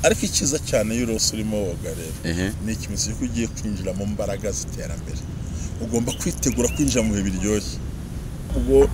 Ariko icyiza cyane iyo urose urimo woga rero Ehe. ni ikimenyetso cy'uko ugiye kwinjira mu mbaraga z'iterambere. Ugomba kwitegura kwinjira mu bihe biryoshye. Ubwo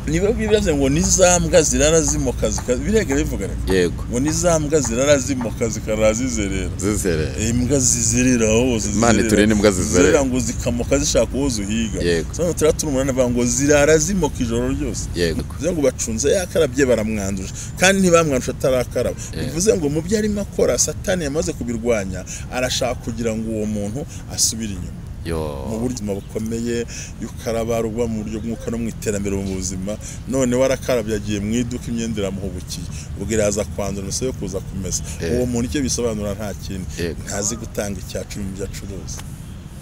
niba bibaze ngo ni za mbwa zirara zimoka birega bivuga reka Yego. ngo ni za mbwa zirara zimoka zikarara zizerera. Zizerera. Imbwa zizerera hose. Imana Zizerera. iturinde imbwa zizerera. Ngo zikamoka zishaka uwo zuhiga. Yego. Sano 68 bavuga ngo zirara zimoka ijoro ryose. Yego. Bivuze ngo bacunze yakarabye baramwanduje, kandi ntibamwanduje atarakaraba. Bivuze ngo mu byo arimo akora Satani yamaze kubirwanya, arashaka kugira ngo uwo muntu asubire inyuma. Yo. Mu buzima bukomeye ukaraba ruba mu buryo bw'umwuka no mu iterambere mu buzima. None warakarabye agiye mu iduka, imyenda iramuhubukiye, ubwo iraza kwandura imisoro yo kuza kumesa. Uwo muntu icyo bisobanura nta kindi, ntazi gutanga icya cumi mu byo acuruza.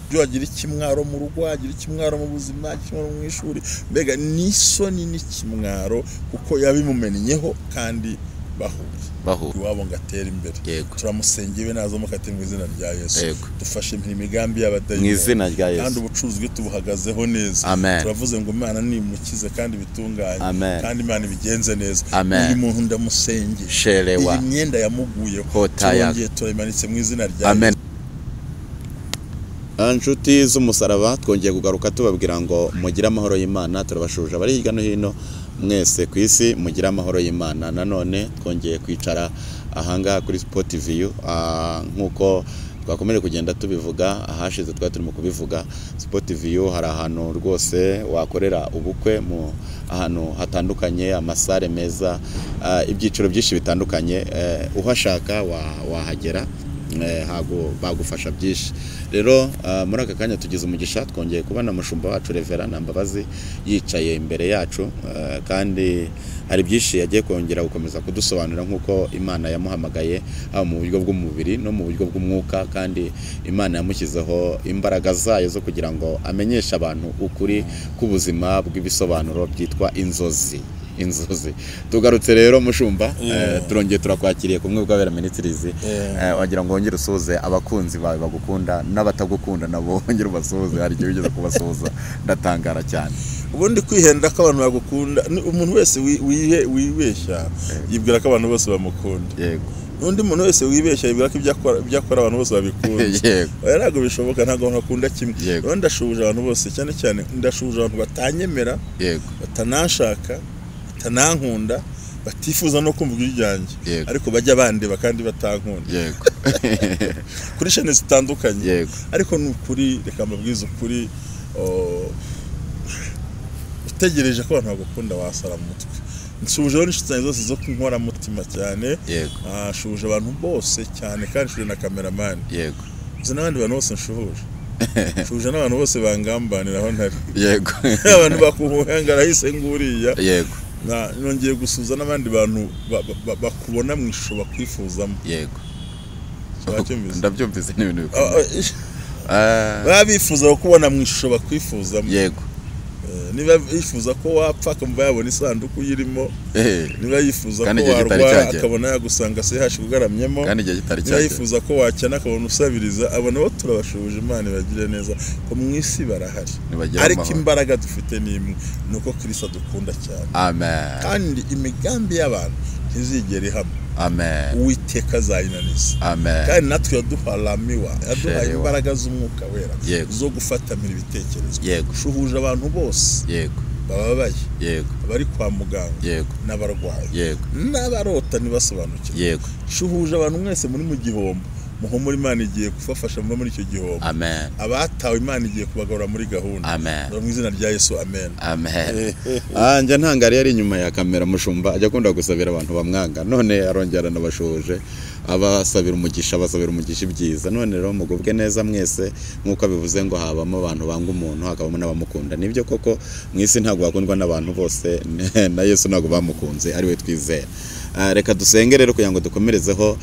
Ibyo wagira ikimwaro mu rugo, wagira ikimwaro mu buzima, ikimwaro mu ishuri, mbega ni isoni n'ikimwaro kuko yabimumennyeho kandi bahuye Bahuye. iwabo ngo atere imbere. Yego. Turamusengeye naza mukate mu izina rya Yesu. Yego. Dufashe imigambi y'abadayimoni Mu izina rya Yesu. Kandi ubucuruzi bwe tubuhagazeho neza. Amen. Turavuze ngo Imana nimukize kandi bitunganye. Amen. Kandi Imana ibigenze neza. Amen. Uyu muntu ndamusengeye. Sherewa. Iyi myenda yamuguyeho Hotaya. turongeye turayimanitse mu izina rya Amen. Yesu. Inshuti z'umusaraba, twongeye kugaruka tubabwira ngo mugire amahoro y'Imana. Turabashuje abari hirya no hino mwese ku isi, mugire amahoro y'Imana. Nanone twongeye kwicara ahangaha kuri Sport View, nk'uko twakomeje kugenda tubivuga ahashize, twari turimo kubivuga. Sport View hari ahantu rwose wakorera ubukwe, mu ahantu hatandukanye, amasare meza, ibyiciro byinshi bitandukanye. Uhashaka wahagera, bagufasha byinshi. Rero muri aka kanya tugize umugisha, twongeye kubona mushumba wacu Reverend Ntambabazi yicaye imbere yacu, kandi hari byinshi yagiye kongera gukomeza kudusobanurira nk'uko Imana yamuhamagaye, haba mu buryo bw'umubiri no mu buryo bw'umwuka. Kandi Imana yamushyizeho imbaraga zayo zo kugira ngo amenyeshe abantu ukuri k'ubuzima bw'ibisobanuro byitwa inzozi. Inzozi. Tugarutse rero mushumba, turongeye turakwakiriye kumwe bw'Abera Ministries. Wagira ngo wongere usuhuze abakunzi bawe bagukunda n'abatagukunda nabo, wongere ubasuhuze. Hari igihe wigeze kubasuhuza ndatangara cyane. Ubundi kwihenda ko abantu bagukunda, umuntu wese wibeshya yibwira ko abantu bose bamukunda. Yego. N'undi muntu wese wibeshya yibwira ko ibyo akora abantu bose babikunda. Yego. Oya, ntabwo bishoboka, ntabwo abantu bakunda kimwe. Yego. Rero ndashuhuje abantu bose, cyane cyane ndashuhuje abantu batanyemera, batananshaka, batanankunda, batifuza no kumva ijwi ryanjye, Yego. ariko bajya bandeba kandi batankunda kuri chaîne zitandukanye. Ariko ni ukuri, reka mbabwize ukuri, utegereje ko abantu bagukunda wasara mu mutwe. Nsuhuje rero n'inshuti zanjye zose zo kunkoramutima cyane. Yego. Nsuhuje abantu bose cyane, kandi nsuhuje na kameramani. Yego. Nzi n'abandi bantu bose nshuhuje. Nsuhuje n'abantu bose bangambanira aho ntari, abantu bakuhuhanga arahise nguriya. Yego. Nongeye gusuhuza n'abandi bantu bakubona mu ishusho bakwifuzamo. Yego. Wacyumvise? Ndabyumvise, ni ibintu bikomeye. Baba bifuza kukubona mu ishusho bakwifuzamo. Yego. Niba yifuza ko wapfa akumva yabona isanduku uyirimo, niba yifuza Kandi ko igihe kitari warwara cyagera. akabona yagusanga CH ugaramyemo, Kandi igihe kitari niba cyagera. yifuza ko wakena akabona usabiriza, abo nabo turabashuhuje, Imana ibagire neza ko mu isi barahari. Nibagire Ariko amahoro. imbaraga dufite ni imwe, ni uko Kristo adukunda cyane. Amen. Kandi imigambi y'abantu ntizigera ihama. Amen. Uwiteka azayinaniza. Amen. Kandi natwe yaduharamiwa, yaduhaye Sherewa. imbaraga z'umwuka wera Yego. zo gufatamira ibitekerezo. Yego. Shuhuje abantu bose bababaye, abari kwa muganga, n'abarwayi, n'abarota ntibasobanukirwe. Shuhuje abantu mwese muri mu gihombo, muhumure, Imana igiye kubafasha muva muri icyo gihombo. Amen. Abatawe Imana igiye kubagarura muri gahunda. Amen. Mu izina rya Yesu, amen. Amen. Njya ntangara yari inyuma ya kamera, mushumba ajya akunda gusabira abantu bamwanga, none arongera anabashoje abasabira umugisha, abasabira umugisha ibyiza. None rero mugubwe neza mwese. Nk'uko bivuze ngo habamo abantu banga umuntu, hakabamo n'abamukunda. Nibyo koko, mu isi ntabwo bakundwa n'abantu bose, na Yesu ntabwo bamukunze ari we twizera. Reka dusenge rero kugira ngo dukomerezeho,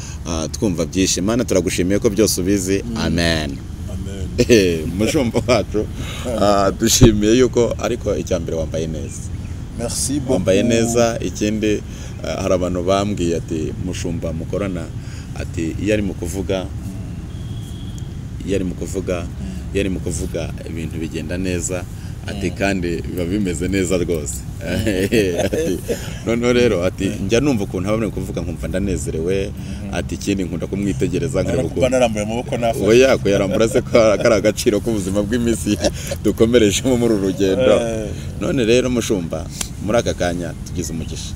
twumva byinshi. Imana, turagushimiye ko byose ubizi. Amen. Amen. Mushumba wacu, dushimiye yuko, ariko icya mbere wambaye neza. Merci beaucoup. Wambaye neza. Ikindi, hari abantu bambwiye ati mushumba mukorana, ati iyo ari mu kuvuga, iyo ari mu kuvuga, iyo ari mu kuvuga ibintu bigenda neza. Ati kandi biba bimeze neza rwose. Ati noneho rero ati njya numva ukuntu aba ari kuvuga nkumva ndanezerewe. Ati ikindi nkunda kumwitegereza nkareba kuba ukuntu narambuye amaboko nafashe. Oya, kuyarambura se ko kari agaciro k'ubuzima bw'iminsi dukomerejemo muri uru rugendo. None rero mushumba, muri aka kanya tugize umugisha,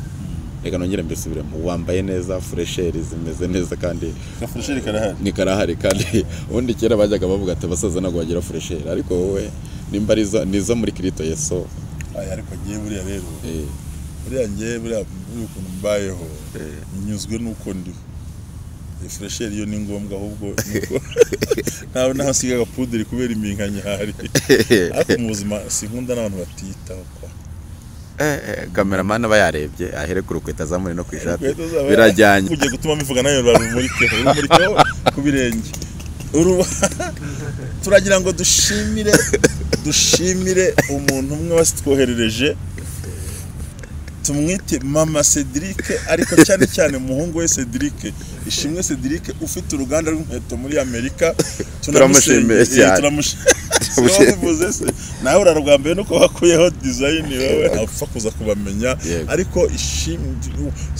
reka nongere mbisubiremo, wambaye neza, fraîcheur zimeze neza kandi Gafraîcheur karahari. Ni karahari. Kandi ubundi kera bajyaga bavuga ati abasaza ntabwo bagira fraîcheur, ariko wowe nimba arizo nizo muri Kristo Yesu. Aya, ariko ngiye buriya rero, buriya ngiye buriya ukuntu mbayeho, nyuzwe n'uko ndiho. Fraîcheur yo ni ngombwa, ahubwo nuko ntawe naho nsiga agapuderi kubera iminkanyari, ariko mu buzima sinkunda n'abantu batiyitaho kwa. Cameraman aba yarebye ahere ku rukweto azamure no ku ishati. Inkweto zaba- Birajyanye. Ugiye gutuma mbivuga nayo, barumurikeho, urumurikeho ku birenge. Turagira ngo dushimire umuntu umwe wasitwoherereje, tumwite Mama Cedric, ariko cyane cyane umuhungu we Cedric Ishimwe Cedric ufite uruganda rw'inkweto muri Amerika. Turamushimiye cyane. Si wowe ubivuze se? Nawe urarwambaye nuko wakuyeho design, wowe apfa kuza kubamenya. Yego. Ariko Ishimwe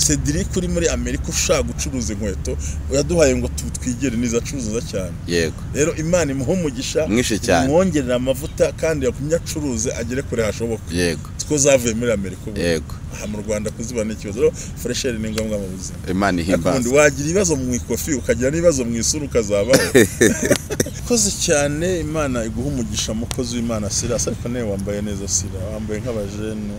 Cedric uri muri Amerika ushaka gucuruza inkweto, yaduhaye ngo twigere niza acuruza cyane. Rero Imana imuhe umugisha Mwinshi cyane. imwongerera amavuta kandi yakumye acuruze agere kure hashoboka. Two zavuye muri Amerika ubu. Aha mu Rwanda kuzibona ni ikibazo. Rero fraîcheur ni ngombwa mu buzima. Imana Ariko ubundi ihimbaza. wagira ibibazo mu ikofi, ukagira n'ibibazo mu isura, ukazabaho. Koze cyane, Imana iguha umugisha, mukozi w'Imana Silas. Ariko nawe wambaye neza Sira, wambaye nk'abajene.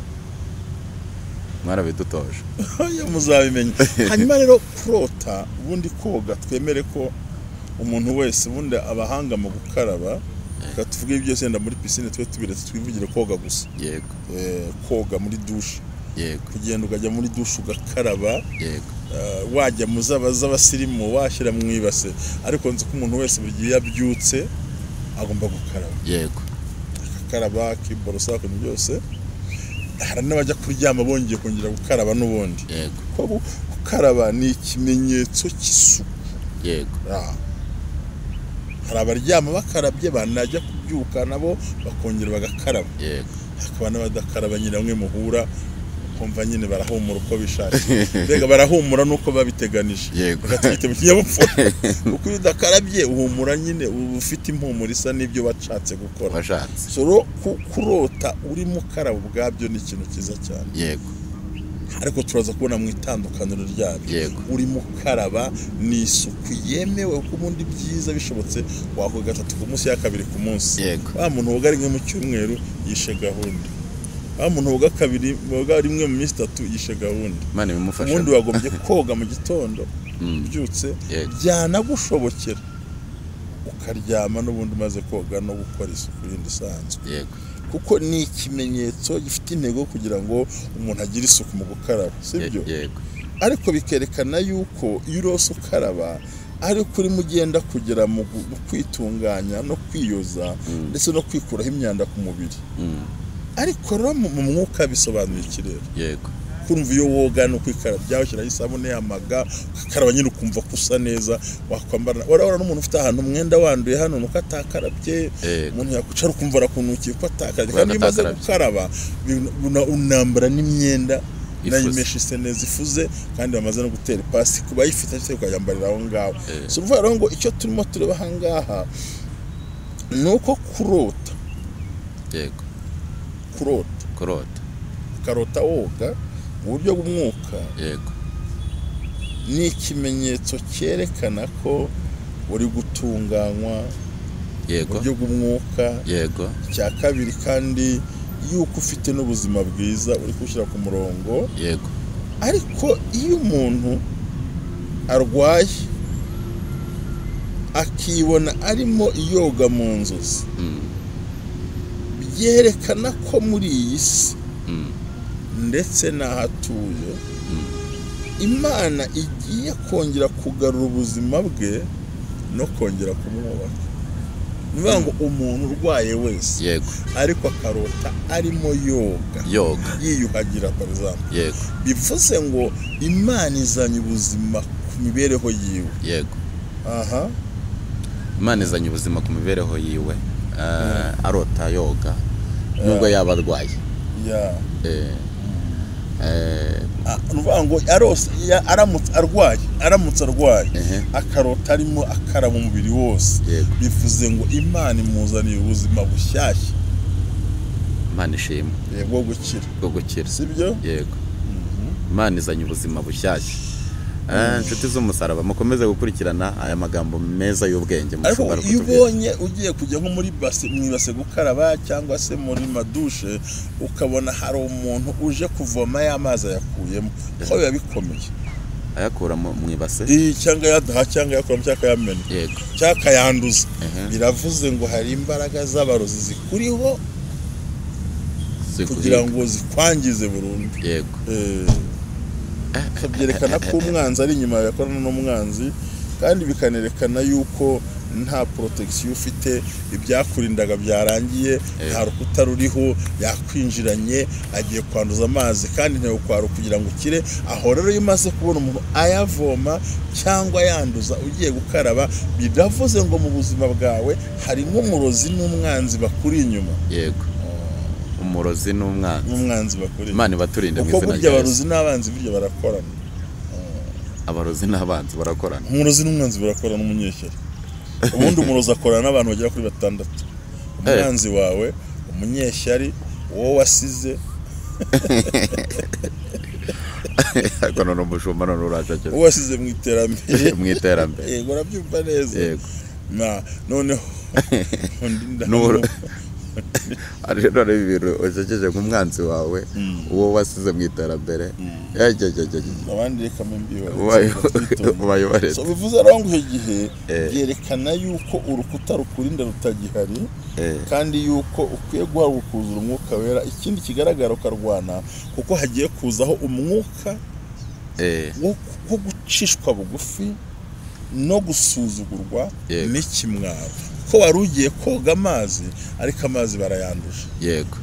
Mwarabidutoje. Oya, muzabimenya. Hanyuma rero kurota, ubundi koga, twemere ko umuntu wese, ubundi abahanga mu gukaraba, reka tuvuge byose, wenda muri piscine tube tubiretse, twivugire koga gusa. Koga muri douche, kugenda ukajya muri douche ugakaraba, wajya mu zaba z'abasirimu, washyira mu ibase, ariko nzi ko umuntu wese buri gihe iyo abyutse agomba gukaraba, agakaraba, akiborosa, ibintu byose. Hari n'abajya kuryama bongeye kongera gukaraba n'ubundi. Ko gukaraba ni ikimenyetso cy'isuku. Hari abaryama bakarabye, banajya kubyuka nabo bakongera bagakaraba. Hakaba n'abadakaraba nyine, bamwe muhura ukumva nyine barahumura uko bishakiye, mbega barahumura nuko babiteganije. Reka tubyite mu kinyabupfura, kuko iyo udakarabye uhumura nyine, uba ufite impumuro isa n'ibyo washatse gukora. Washatse. So rero kurota urimo ukaraba ubwabyo ni ikintu cyiza cyane. Ariko turaza kubona mu itandukaniro ryabyo. Urimo ukaraba ni isuku yemewe, kuko ubundi byiza bishobotse wakoga gatatu ku munsi ya kabiri ku munsi. Wa muntu woga rimwe mu cyumweru yishe gahunda, wa muntu woga kabiri, woga rimwe mu minsi 3 yishe gahunda. Imana ibimufashe. Ubundi wagombye koga mu gitondo ubyutse, byanagushobokera ukaryama n'ubundi umaze koga no gukora isuku yindi isanzwe, kuko ni ikimenyetso gifite intego kugira ngo umuntu agire isuku mu gukaraba, sibyo? Yego. Ariko bikerekana yuko iyo urose ukaraba ariko urimo ugenda kugera mu kwitunganya no kwiyoza ndetse no kwikuraho imyanda ku mubiri. Ariko rero mu mwuka bisobanuye iki rero? Kumva iyo woga no kwikarabya, ushyiraho isabune y'amaga, ugakaraba nyine, ukumva ko usa neza, wakwambara, urabona n'umuntu ufite ahantu umwenda wanduye hano nuko atakarabye, umuntu yakwicara ukumva arakunukiye ko atakarabye. Kubera Kandi iyo umaze atakarabye. gukaraba unambara n'imyenda Ifuze. nayo imeshe isa neza, ifuze, kandi bamaze no gutera ipasi ku bayifite cyangwa ukayambarira aho ngaho. So uvuga rero ngo icyo turimo tureba aha ngaha ni uko kurota, kurota, Kurota. ukarota woga mu buryo bw'umwuka, ni ikimenyetso cyerekana ko uri gutunganywa mu buryo bw'umwuka. Icya kabiri kandi, yuko ufite n'ubuzima bwiza, uri gushyira ku murongo. Ariko iyo umuntu arwaye akibona arimo yoga mu nzozi, byerekana ko muri iyi si ndetse n'aho atuye, Imana igiye kongera kugarura ubuzima bwe no kongera kumwubaka. Ni ukuvuga ngo umuntu urwaye wese, ariko akarota arimo yoga, Yoga. yiyuhagira par exemple, bivuze ngo Imana izanye ubuzima ku mibereho yiwe. Aha. Imana izanye ubuzima ku mibereho yiwe. Arota yoga. Nubwo yaba arwaye. Ngo aramutse arwaye akarota arimo akaraba umubiri wose, bivuze ngo Imana imuzaniye ubuzima bushyashya. Imana ishimwe bwo gukira, bwo gukira, sibyo? Yego. Imana izanye ubuzima bushyashya. Inshuti z'umusaraba, mukomeze gukurikirana aya magambo meza y'ubwenge. Ariko iyo ubonye ugiye kujya nko muri base, mu ibase gukaraba cyangwa se muri madushe, ukabona hari umuntu uje kuvoma y'amazi ayakuyemo, ko biba bikomeye. Ayakura mu ibase cyangwa yadaha cyangwa ayakuramo cyangwa akayamena cyangwa akayanduza, biravuze ngo hari imbaraga z'abarozi zikuriho kugira ngo zikwangize burundu. Yego. Byerekana ko umwanzi ari inyuma yakorana n'umwanzi, kandi bikanerekana yuko nta protection ufite, ibyakurindaga byarangiye, nta rukuta ruriho, yakwinjiranye, agiye kwanduza amazi, kandi ntayo kwaro kugira ngo ukire. Aho rero iyo umaze kubona umuntu ayavoma cyangwa yanduza ugiye gukaraba, biravuze ngo mu buzima bwawe hari nk'umurozi n'umwanzi bakuri inyuma. Yego. Umurozi n'umwanzi bakuri. Imana ibaturinde mu izina rya Yesu. Kuko abarozi n'abanzi burya barakorana. Abarozi n'abanzi barakorana. Umurozi n'umwanzi barakorana n'umunyeshyari. Ubundi umurozi akorana n'abantu bagera kuri 6. Umwanzi wawe, umunyeshyari, uwo wasize. Ariko none umushumba none urashakira. Uwo wasize mu iterambere. Mu iterambere. Yego, urabyumva neza. Yego. Na noneho none ibintu usekeje nk'umwanzi wawe, uwo wasize mu iterambere, abandi reka mbibaretse. So bivuze rero ngo icyo gihe byerekana yuko urukuta rukurinda rutagihari, kandi yuko ukwiye guhabwa kuzura umwuka wera. Ikindi kigaragara ukarwana, kuko hagiye kuzaho umwuka wo gucishwa bugufi no gusuzugurwa n'ikimwaro, ko wari ugiye koga amazi ariko amazi barayanduje. Yego.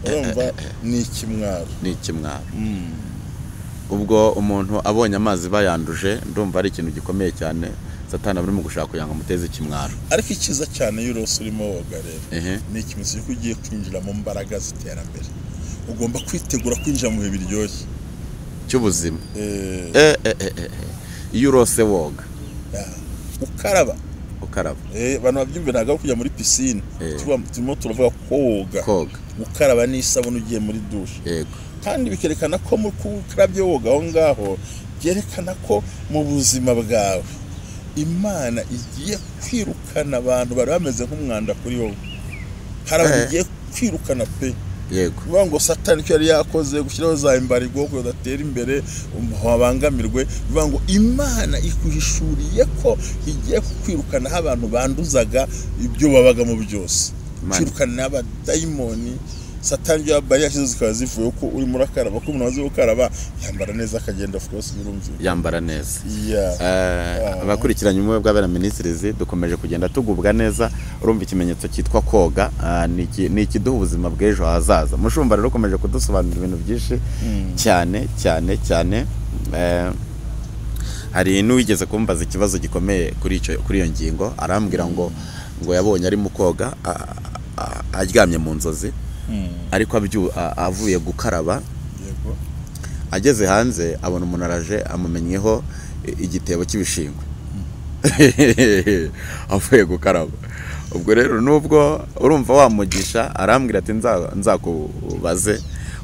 Urumva ni ikimwaro. Ni ikimwaro. Ubwo umuntu abonye amazi bayanduje, ndumva ari ikintu gikomeye cyane Satani arimo gushaka kugira ngo amuteze ikimwaro. Ariko ikiza cyane iyo urose urimo woga rero ni ikimenyetso cy'uko ugiye kwinjira mu mbaraga z'iterambere. Ugomba kwitegura kwinjira mu bihe biryoshye cy'ubuzima. Iyo urose woga ukaraba, abantu babyumve ntabwo kujya muri piscine, turimo turavuga koga, gukaraba n'isabune ugiye muri douche. Yego. Kandi bikerekana ko mu kukarabye woga aho ngaho, byerekana ko mu buzima bwawe Imana igiye kwirukana abantu bari bameze nk'umwanda kuri wowe. Hari abantu igiye kwirukana pe. Yego. Kuvuga ngo Satani icyo yari yakoze gushyiraho za imbarigo kugira udatera imbere wabangamirwe, bivuga ngo Imana ikuhishuriye ko igiye kukwirukana abantu banduzaga ibyo babagamo byose, kwirukana n'abadayimoni. Satani ibyo bari yashyize zikaba zivuye ko urimo urakaraba, ko umuntu amaze gukaraba yambara neza akagenda, of course birumvikana yambara neza. Abakurikiranye Ubumwe bw'Abera Ministries dukomeje kugenda tugubwa neza. Urumva ikimenyetso cyitwa koga ni ikiduha ubuzima bw'ejo hazaza. Mushumba rero ukomeje kudusobanurira ibintu byinshi cyane cyane cyane. Hari n'uwigeze kumbaza ikibazo gikomeye kuri iyo ngingo, arambwira ngo yabonye ari mu koga aryamye mu nzozi, ariko avuye gukaraba, ageze hanze abona umuntu araje amumenyeho igitebo cy'ibishingwe avuye gukaraba. Ubwo rero nubwo urumva wamugisha, arambwira ati nzakubaze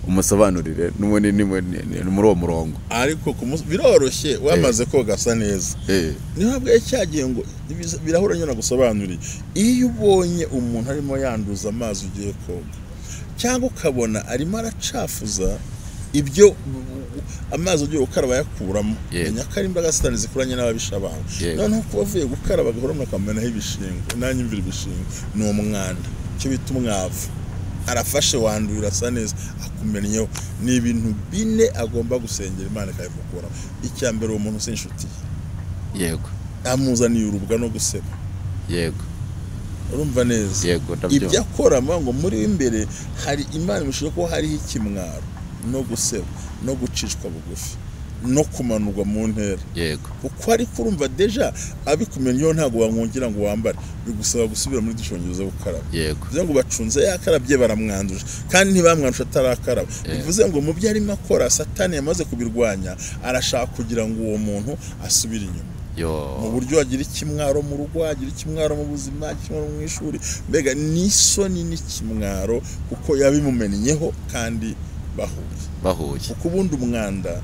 umusobanurire, n'ubundi ni muri uwo murongo. Ariko biroroshye wamaze koga asa neza, niho bwaye cyagiye ngo birahura nyine gusobanurira. Iyo ubonye umuntu arimo yanduza amazi ugiye koga, cyangwa ukabona arimo aracafuza ibyo amazi ugiye gukaraba yakuramo, menya ko ari imbaraga Satani zikuranye n'ababisha bawe. Noneho kuba avuye gukaraba agahora akamumenaho ibishingwe, nanyumvira ibishingwe ni umwanda, icyo bita umwavu, arafashe wanduye urasa neza akumennyeho. Ni ibintu bine agomba gusengera Imana ikabimukuraho. Icya mbere, uwo muntu si inshuti ye. Yego. Amuzaniye urubwa no guseba. Yego. Urumva neza. Yego, ndabyumva. Ibyo akora ngo muri imbere hari Imana imushije ko hariho ikimwaro no guseba no gucishwa bugufi. no kumanurwa mu ntera. Yego. Kuko ariko urumva déjà abikumenyeho ntabwo wamwongera ngo wambare, bigusaba gusubira muri dushongezo gukaraba. Yego. Bivuze ngo bacunze yakarabye baramwanduje, kandi ntibamwanduje atarakaraba. Bivuze ngo mu byo arimo akora Satani yamaze kubirwanya, arashaka kugira ngo uwo muntu asubire inyuma. Mu buryo agira ikimwaro mu rugo, agira ikimwaro mu buzima, ikimwaro mu ishuri, mbega n'isoni n'ikimwaro kuko yabimumennyeho kandi bahuye. Kuko ubundi umwanda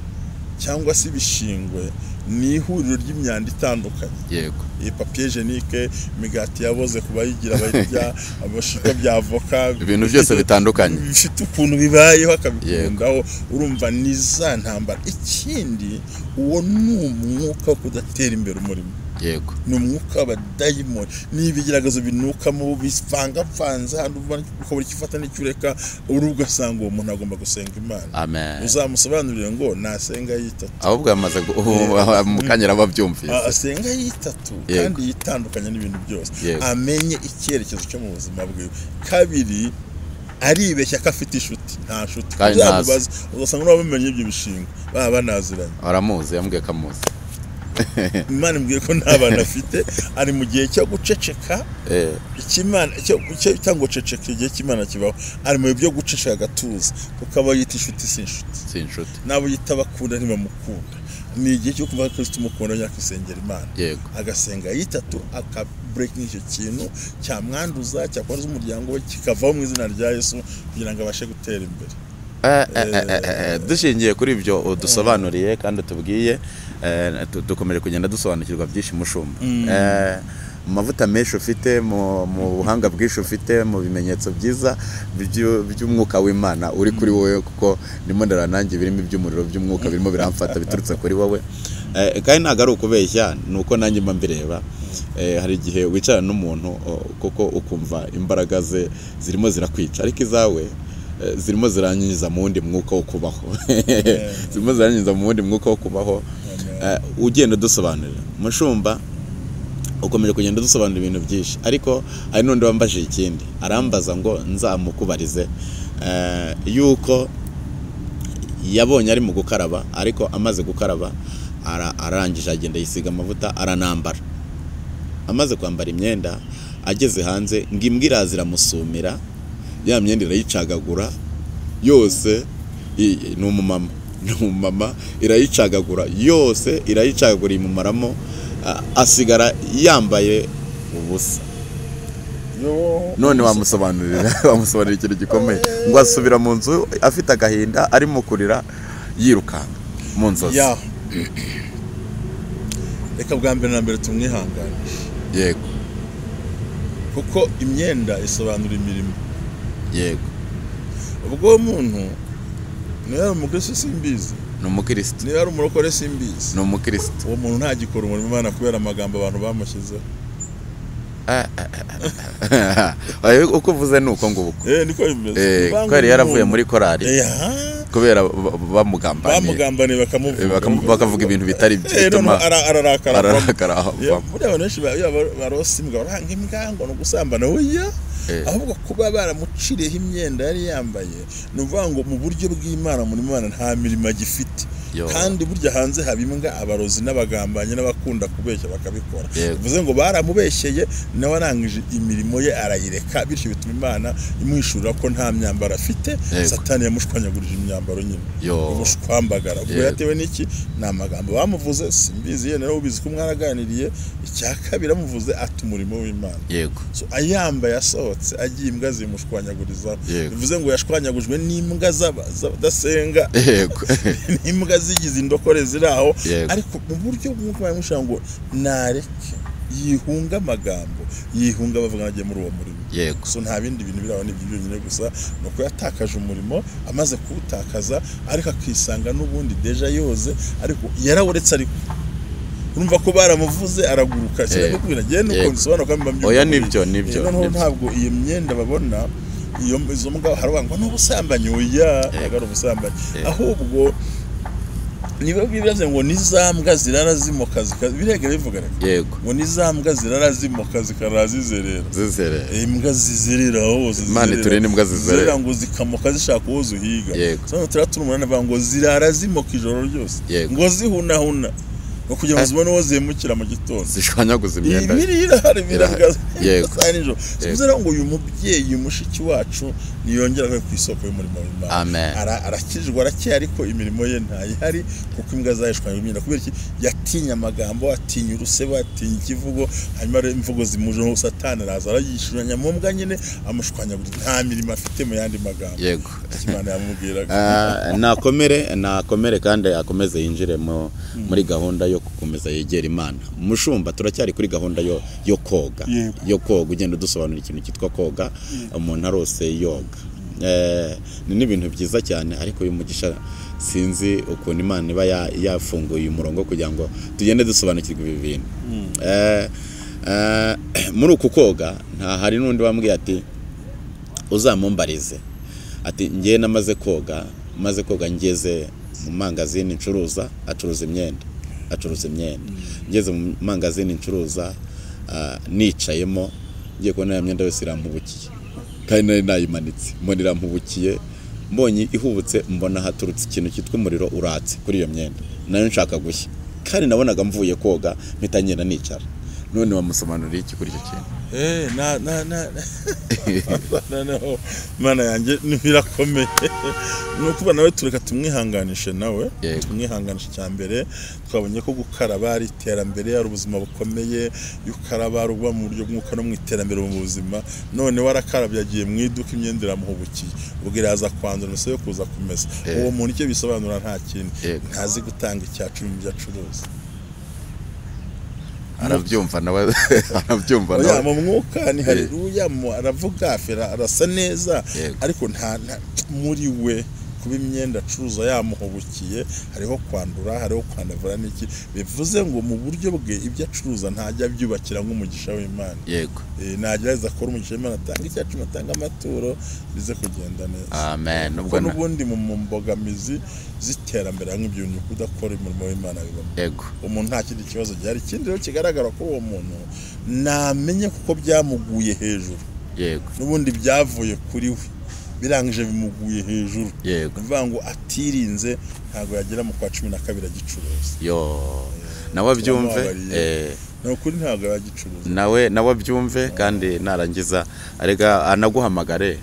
cyangwa se ibishingwe ni ihuriro ry'imyanda itandukanye. Yego. Iyi papier hygiénique, imigati yaboze ku bayigira bayirya, abashika bya avoka, ibintu byose bitandukanye bifite ukuntu bibayeho akabikundaho, urumva ni za ntambara. Ikindi uwo ni umwuka wo kudatera imbere umurimo. Yego. Ni umwuka w'abadayimoni, ni ibigeragezo binukamo bivangavanze, handi ukabura icyo ufata n'icyo ureka, uri ugasanga uwo muntu agomba gusenga Imana. Amen. Uzamusobanurire ngo nasenga yitatu. Ahubwo yamaze mu kanya arababyumvise. Asenga yitatu kandi yitandukanye n'ibintu byose. Amenye icyerekezo cyo mu buzima bwe. Kabiri, aribeshya ko afite inshuti, nta nshuti. Uzamubaza uzasanga n'abamenye ibyo bishinga baba banaziranye. Aramuzi, yambwiye ko amuzi. Imana imbwiye ko nta bantu afite, ari mu gihe cyo guceceka. Ikimana cyo cyangwa guceceka igihe cy'Imana kibaho, ari mu byo guceceka agatuza, kuko abo yita inshuti si inshuti, si inshuti, n'abo yita abakunda ntibamukunda. Ni igihe cyo kuva Kristo umukunda yakisengera Imana. Yego. Agasenga yitatu, akabreaking icyo kintu cyamwanduza, cyakwanduza umuryango we, kikavaho mu izina rya Yesu kugira ngo abashe gutera imbere. Dushingiye kuri ibyo udusobanuriye kandi utubwiye, dukomeje kugenda dusobanukirwa byinshi mushumba. Mu mavuta menshi ufite, mu buhanga bwinshi ufite, mu bimenyetso byiza by'umwuka w'Imana uri kuri wowe, kuko ndimo ndara nanjye birimo iby'umuriro by'umwuka birimo biramfata biturutse kuri wowe. Kandi ntabwo ari ukubeshya, ni uko nanjye mba mbireba. Hari igihe wicarana n'umuntu kuko ukumva imbaraga ze zirimo zirakwica, ariko izawe zirimo zirangiza mu wundi mwuka wo kubaho. Zirimo zirangiza mu wundi mwuka wo kubaho. Ugenda dusobanurira mushumba, ukomeje kugenda dusobanura ibintu byinshi, ariko hari n'undi wambajije ikindi, arambaza ngo nzamukubarize yuko yabonye ari mu gukaraba, ariko amaze gukaraba arangije agenda yisiga amavuta aranambara. Amaze kwambara imyenda ageze hanze ngo imbwa iraza iramusumira, ya myenda irayicagagura yose. Ni umumama irayicagagura yose, irayicagagura imumaramo, asigara yambaye ubusa. None wamusobanurira ikintu gikomeye, ngo asubira mu nzu afite agahinda, arimo kurira yirukanka mu nzozi. Reka bwa mbere na mbere tumwihanganishe. Yego. Kuko imyenda isobanura imirimo. Yego. Ubwo muntu niba ari umukristo simbizi, ni umukristo, niba ari umurokore simbizi, ni umukristo. Uwo muntu ntagikora umurimo Imana kubera amagambo abantu bamushyizeho. Uko uvuze ni uko nguko. Niko bimeze. Kuko yari yaravuye muri korali kubera bamugambaniye bakavuga ibintu bitari byo, bituma ararakara. Buriya abantu benshi barose imbwa baranga imbwa ngo ni ugusambana. Oya, ahubwo kuba baramuciriyeho imyenda yari yambaye, ni ukuvuga ngo mu buryo bw'Imana muri Imana nta mirimo agifite. Kandi burya hanze haba imbwa, abarozi n'abagambanyi n'abakunda kubeshya bakabikora. Bivuze ngo baramubeshyeye, nawe arangije imirimo ye arayireka, bityo bituma Imana imwishurira ko nta myambaro afite. Satani yamushwanyagurije imyambaro nyine, ubushwambagara. Ubwo yatewe n'iki? Ni amagambo bamuvuze, simbizi ye nawe ubizi ko mwaraganiriye. Icya kabiri amuvuze ati umurimo w'Imana. Yego. So ayambaye asohotse agiye imbwa zimushwanyaguriza. Bivuze ngo yashwanyagujwe n'imbwa z'abadasenga. Yego. N'imbwa zigize indokore ziraho. Ariko mu buryo bw'umwuka bamushaka ngo nareke yihunga amagambo, yihunga bavuga agiye muri uwo murimo. Yego. So nta bindi bintu biraho, ni ibyo byonyine gusa, nuko yatakaje umurimo, amaze kuwutakaza ariko akisanga n'ubundi deja yoze, ariko yarawuretse. Ariko urumva ko baramuvuze araguruka. Sinakubwira ngiye nuko nsobanura ko mba. Oya, nibyo nibyo. Noneho ntabwo iyo myenda babona iyo izo mbwa haravuga ngo n'ubusambanyi. Oya, ntabwo ari ubusambanyi, ahubwo Niba bibaze ngo nizambwa zirara zimoka birega bivuga reka. Yego. Ngo nizambwa zirara zimoka zikarara zizerera. Zizerera. Imbwa zizerera hose. Imana iturinde imbwa zizerera. Ngo zikamoka zishaka uwo zuhiga. Yego. Sano 68 bavuga ngo zirara zimoka ijoro ryose. Yego. Ngo zihunahuna. Ngo kugira ngo zibone uwo zihemukira mu gitondo. Zishwanyaguza imyenda. Irahari biragaza. Yego. Nijoro. Bivuze ngo uyu mubyeyi mushiki wacu niyongera ku isoko y'umurimo w'Imana. Amen. Arakijwe arakeye ariko imirimo ye ntayihari kuko imbwa zayishwanya imyenda kubera iki yatinya amagambo, atinya urusebo, atinya ikivugo, hanyuma rero imvugo zimujeho Satani araza arayishuranya mu mbwa nyine amushwanyaguriza, nta mirimo afite mu yandi magambo. Yego. Imana yamubwiraga. Nakomere kandi akomeze yinjire muri gahunda yo gukomeza yegera Imana. Mushumba, turacyari kuri gahunda yo koga. Yo koga, ugenda udusobanura ikintu cyitwa koga, umuntu arose yoga. Ni n'ibintu byiza cyane, ariko uyu mugisha sinzi ukuntu Imana iba yafunguye umurongo kugira ngo tugende dusobanukirwe ibi bintu. Muri uku koga nta hari n'undi wambwiye ati uzamumbarize, ati ngiye namaze koga, maze koga ngeze mu mangazini ncuruza, acuruza imyenda, ngeze mu mangazini ncuruza, nicayemo ngiye kubona ya myenda yose irampubukiye, kandi nari nayimanitse mbona irampubukiye, mbonye ihubutse mbona haturutse ikintu cyitwa umuriro uratse kuri iyo myenda, nayo nshaka gushya, kandi nabonaga mvuye koga mpita ngenda nicara. None wamusobanuriye iki kuri icyo kintu? Na Mana yanjye birakomeye. Nukuba nawe tureka tumwihanganishe nawe, tumwihanganishe. Cyambere twabonye ko gukaraba ari iterambere, ari ubuzima bukomeye, yukaraba ari uba mu buryo bw'umwuka no mu iterambere mu buzima. None warakarabye agiye mu iduka imyenda iramuhubukiye, ubwo iraza kwandura yo kuza kumesa. Uwo muntu icyo bisobanura nta kindi, ntazi gutanga icyacu mu byo acuruza. Arabyumva nawe, arabyumva nawe. Mu mwuka ni haleluya, aravuga afera arasa neza, ariko nta muri we kuba imyenda acuruza yamuhubukiye, hariho kwandura, hariho kwandavura n'iki. Bivuze ngo mu buryo bwe ibyo acuruza ntajya abyubakira nk'umugisha w'Imana. Yego. Nagerageza akora umugisha w'Imana, atanga icyacu, atanga amaturo, bize kugenda neza. Amen. Ubwo n'ubundi mu mbogamizi z'iterambere nk'ibyo bintu kudakora umurimo w'Imana bibamo. Yego. Umuntu nta kindi kibazo gihari. Ikindi rero kigaragara ko uwo muntu namenye kuko byamuguye hejuru. Yego. N'ubundi byavuye kuri we, birangije bimuguye hejuru. Yego. Bivuga ngo atirinze ntago yagera mu kwa 12 agicuruza. Yo. Nawe abyumve. No kuri ntago yagicuruza. Nawe abyumve kandi narangiza arega anaguhamagare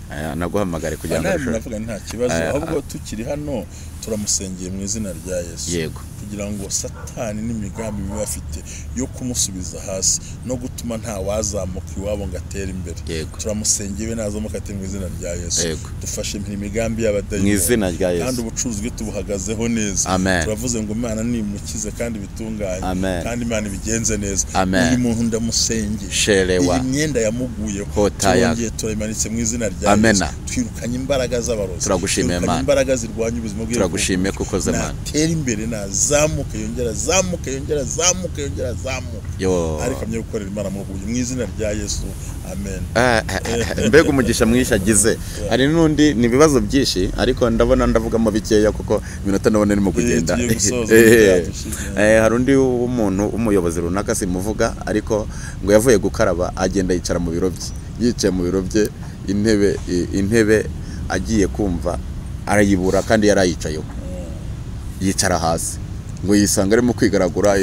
kugira ngo arusheho. Navuga nta kibazo, ahubwo tukiri hano turamusengeye mu izina rya Yesu. Yego. Kugira ngo Satani n'imigambi biba afite yo kumusubiza hasi no gutuma nta wazamuka iwabo ngo atere imbere. Turamusengeye nazamuka ate mu izina rya Yesu. Dufashe imigambi y'abadayimoni mu izina rya Yesu, kandi ubucuruzi bwe tubuhagazeho neza. Turavuze ngo Imana nimukize kandi bitunganye, kandi Imana ibigenze neza. Uyu muntu ndamusengeye, iyi myenda yamuguyeho turongeye turayimanitse mu izina rya Yesu. Twirukanye imbaraga z'abarozi, turagushimiye Imana, imbaraga zirwanya ubuzima bwe, turagushimiye kuko Imana natera imbere, nazamuke yongera zamuke yongera zamuke yongera zamuke, ariko amye gukorera Imana mu buryo mu izina rya Yesu. Amen. Mbega umugisha mwinshi agize. Hari n'undi, ni ibibazo byinshi ariko ndabona ndavugamo bikeya kuko iminota ndabona irimo kugenda. Hari undi w'umuntu w'umuyobozi runaka simuvuga, ariko ngo yavuye gukaraba agenda yicara mu biro bye, yicaye mu biro bye intebe agiye kumva arayibura kandi yarayicayeho, yicara hasi ngo yisanga arimo kwigaragura,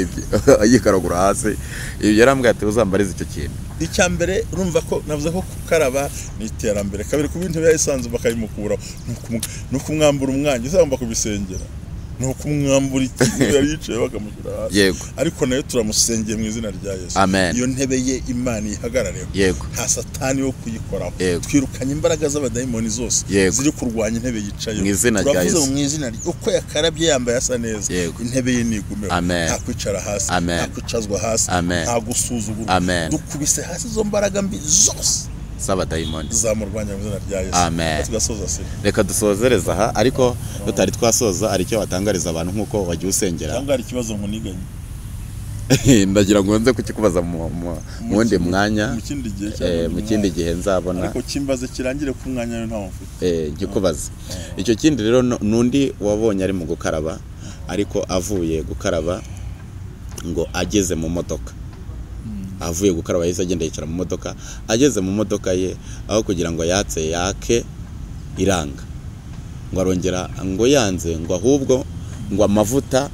yigaragura hasi. Yarambwiye ati uzambarize icyo kintu. Icya mbere urumva ko navuze ko gukaraba ni iterambere, kabiri kuba intebe yayisanze bakayimukuraho no kumwambura umwanya uzagomba kubisengera, no kumwambura ikintu yari yicaye bakamushyira hasi. Yego. Ariko nayo turamusengeye mu izina rya Yesu. Amen. Iyo ntebe ye Imana ihagarareho. Yego. Nta Satani wo kuyikoraho. Twirukanye imbaraga z'abadayimoni zose ziri kurwanya intebe yicaye. Mu izina rya Yesu. Turavuze mu izina rye uko yakarabye yambaye asa neza. Intebe ye nigumeho. Nta kwicara hasi, nta kwicazwa hasi, nta gusuzugurwa. Dukubise hasi izo mbaraga mbi zose z'abadayimoni zamurwanya mu izina rya Yesu. Amen. Tugasoza se. Reka dusozereza aha, ariko tutari twasoza ari cyo watangariza abantu nkuko wagiye usengera. Cyangwa ari ikibazo nkuniganye. Ndagira ngo nze kukikubaza mu wundi mwanya, mu kindi gihe cyangwa mu kindi gihe nzabona. Ariko kimbaze kirangire ku mwanya ntawo mfite. Ngikubaza. Icyo kindi rero nundi wabonye ari mu gukaraba Ariko avuye gukaraba ngo ageze mu modoka, avuye gukaraba yahise agenda yicara mu modoka, ageze mu modoka ye aho kugira ngo yatse yake iranga, ngo arongera ngo yanze, ngo ahubwo ngo amavuta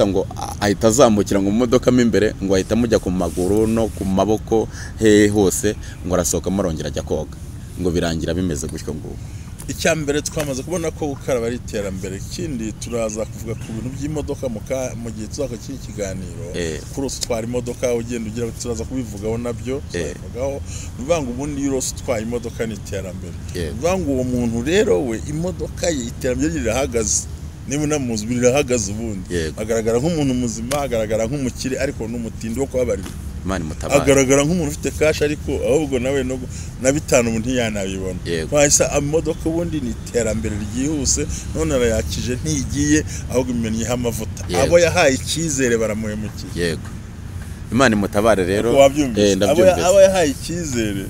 ngo ahita azamukira ngo mu modoka mo imbere, ngo ahita amujya ku maguru no ku maboko he hose, ngo arasohokamo arongera ajya koga, ngo birangira bimeze gutyo nguko. Icya mbere twamaze kubona ko gukaraba ari iterambere. Ikindi turaza kuvuga ku bintu by'imodoka mu gihe tuzakora iki kiganiro, kurose utwara imodoka ugenda ugira, turaza kubivugaho nabyo tuzabivugaho. Ni ukuvuga ngo ubundi iyo urose utwaye imodoka ni iterambere. Ni ukuvuga ngo uwo muntu rero we imodoka ye iterambere rye rirahagaze, niba unamuzi rirahagaze ubundi. Agaragara nk'umuntu muzima, agaragara nk'umukire, ariko n'umutindi wo kubabarira. Imana imutabare. Agaragara nk'umuntu ufite cash, ariko ahubwo nawe na bitanu ubu ntiyanabibona. Twahise imodoka ubundi ni iterambere ryihuse, none arayakije ntigiye, ahubwo imennyeho amavuta. Abo yahaye icyizere baramuhemukiye. Yego. Imana imutabare rero. Ndabyumvise. Abo yahaye icyizere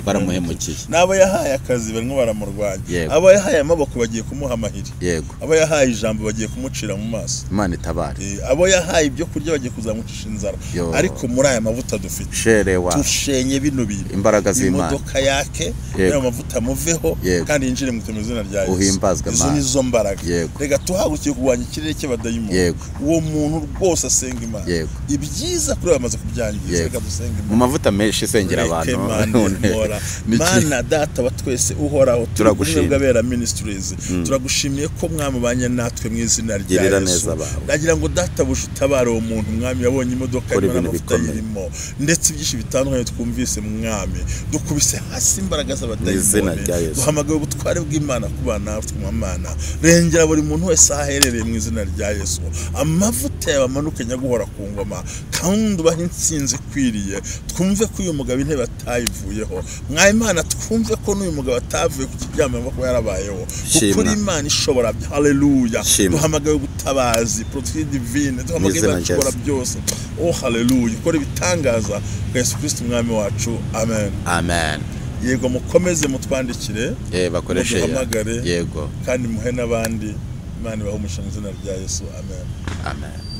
baramuhemukiye. N'abo yahaye akazi barimo baramurwanya. Abo yahaye amaboko bagiye kumuha amahiri. Abo yahaye ijambo bagiye kumucira mu maso. Imana itabare. Abo yahaye ibyo kurya bagiye kuzamucisha inzara. Ariko muri aya mavuta dufite tushenye bino bintu. Imbaraga z'Imana. Imodoka yake, ayo mavuta muveho kandi yinjire mu izina rya Yesu. Uhimbazwe Imana. Izo nizo mbaraga. Reka tuhagukiye kurwanya ikirere cy'abadayimoni. Uwo muntu rwose asenga Imana. Ibyiza kuri bamaze kubyangiza. Reka dusenga Imana. Mu mavuta menshi sengera abantu. Mana data wa twese uhoraho, turagushimye Abera Ministries, turagushimiye ko mwamubanye natwe mu izina rya Yesu. Ndagira ngo data buja utabare uwo muntu mwami yabonye imodoka irimo n'amavuta irimo, ndetse ibyinshi bitandukanye twumvise mwami, dukubise hasi imbaraga z'abadayimoni, duhamagaye ubutware bw'Imana kuba natwe mwamana, rengera buri muntu wese aherereye mu izina rya Yesu. Amavuta yawe amanuke nyaguhora ku ngoma, kandi ubahe intsinzi ikwiriye. Twumve ko uyu mugabo intebe atayivuyeho, mwa Imana, twumve ko n'uyu mugabo atavuye ku kiryamo kuba yarabayeho, kuko Imana ishobora. Haleluya. Duhamagaye ubutabazi, protection divine, duhamagaye Imana ishobora byose. Oh haleluya, ukora ibitangaza bwa Yesu Kristo umwami wacu. Amen. Amen. Yego, mukomeze mutwandikire, bakoreshe, muduhamagare, yego, kandi muhe n'abandi. Imana ibahe umugisha mu izina rya Yesu. Amen. Amen.